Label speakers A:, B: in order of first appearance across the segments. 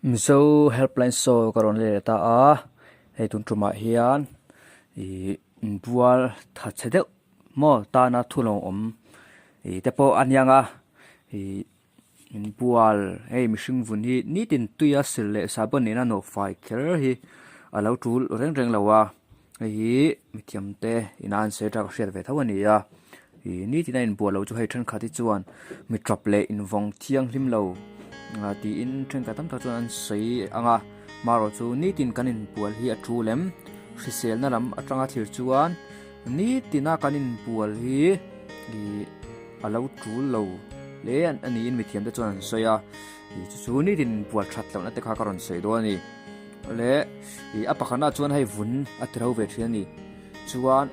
A: Mizo helpline show ka rawn let ta a, hei tun tumah hian ih inbual tha chhe deuh maw tana thu lo awm ih te pawh a niang a ih inbual hei mihring vun hi nitin tuia sil leh sahbawn nena nawh fai kher hi a lo tul reng reng lo a, hei hi mithiam te ina an sawi tha ka hriat ve tho a ni a. Ih nitin a inbual loh chu hei thenkhat hi chuan mi tap leh invawng thianghlim lo ah tiin thenkhat tam tak chuan an sawi ang a marawh chu nitin kan inbual hi a thu lem hriselna lam atanga thlir chuan nitina kan inbual hi ih a lo tul lo hle a niin mithiam te chuan an sawi a ih chu chu nitin inbual that lohna te kha ka rawn sawi dawn a ni le ih a pakhatna chuan hei vun a ti ro ve thin a ni chuan.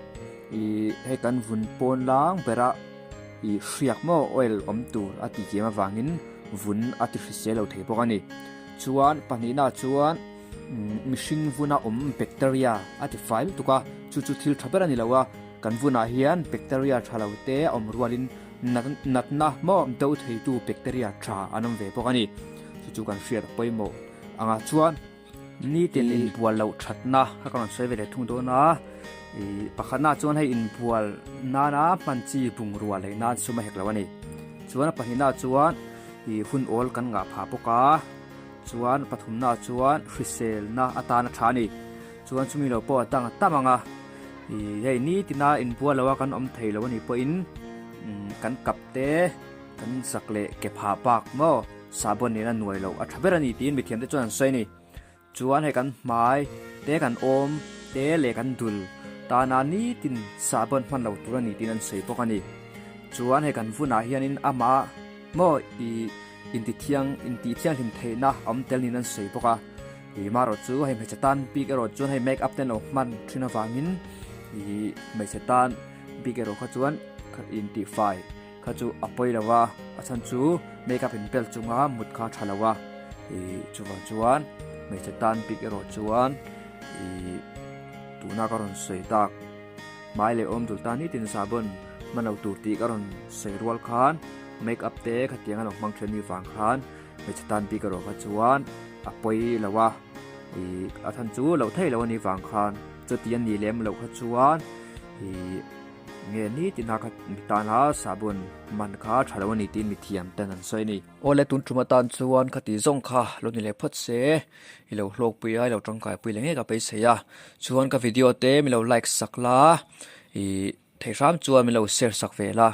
A: Ih hei kan vun pawn lang bera ih hriak maw oil awm tur a tih kiam avangin vun a ti hrisel lo thei bawk a ni. Chuan pahnihna chuan mihring vuna awm bacteria a ti fai lutuk a, chu chu thil tha ber a ni lo a, kan vunah hian bacteria tha lo te a awm rualin natna maw do theitu bacteria tha an awm ve bawk a ni. Chu chu kan hriat a pawimawh ang a chuan. Nitin inbual loh thatna kha ka rawn sawi ve leh thung dawn a, ih pakhatna chuan hei inbual nana hman chi bungrua leh nan sum a hek lo a ni. Chuan a pahnihna chuan ih hun awl kan ngah phah bawk a, chuan pathumna chuan hriselna atana tha a ni. Chuan chumi lo pawh a dang a tam ang a, ih hei nitina inbual loha kan awm thei lo a nih pawhin kan kap te kan zak leh ke phah bak maw. Sahbawn nena nuai loh a tha ber a ni tiin mithiamte chuan an sawi a ni. Chuan hei kan hmai te kan awm te leh kan dul tana nitin sahbawn hman lo tur a ni tiin an sawi bawk a ni. Chuan hei kan vunah hianin amah maw ih intithiang intihthianghlim theihna a awm tel niin an sawi bawk a. Ih marawh chu hei hmeichhe tan bik erawh chuan hei make up te an lo hman thin avangin ih hmeichhe tan bik erawh kha chuan intihfai. Kha chu a pawi lo a, a chhan chu make up in bel chunga mut kha a tha lo a, ih chuvang chuan hmeichhe tan bik erawh chuan ih tuna ka rawn sawi tak hmai leh awm dul tan nitin sahbawn hman lo tur tih ka rawn sawi rual khan make up te khatiang a lo hmang then ni vang khan hmeichhe tan bik erawh kha chuan a pawi lo a, ih a chhan chu loh theih loh a nih vang khan chuti a nih lem loh kha chuan ih. Nge nitin a kha mi tana sahbawn man kha tha lo a ni tiin mithiam ten an sawi a ni. Awle tun tum atan chuan khati zawng kha lo ni leh phawt se, i lo hlawkpui a, i lo tangkaipui leh ngei ka beisei a. Chuan ka video te min lo like sak la, i thei hram chuan min lo share sak ve la.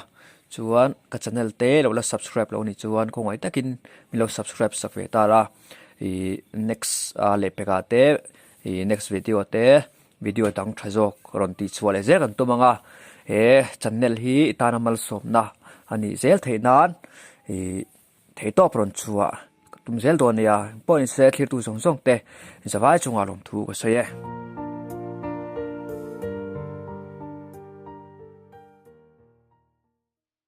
A: Chuan ka channel te lo la subscribe lo ni chuan khawngaih takin min lo subscribe sak ve ta la. I next a lehpekah te i next video te. Video dang tha zawk rawn tih chhuah leh zel kan tum ang a, he channel hi i tana malsawmna a nih zel theih nan ih theihtawp rawn chhuah ka tum zel dawn a nia, pawh inse thlirtu zawng zawng te zavai chungah lawmthu ka sawi e.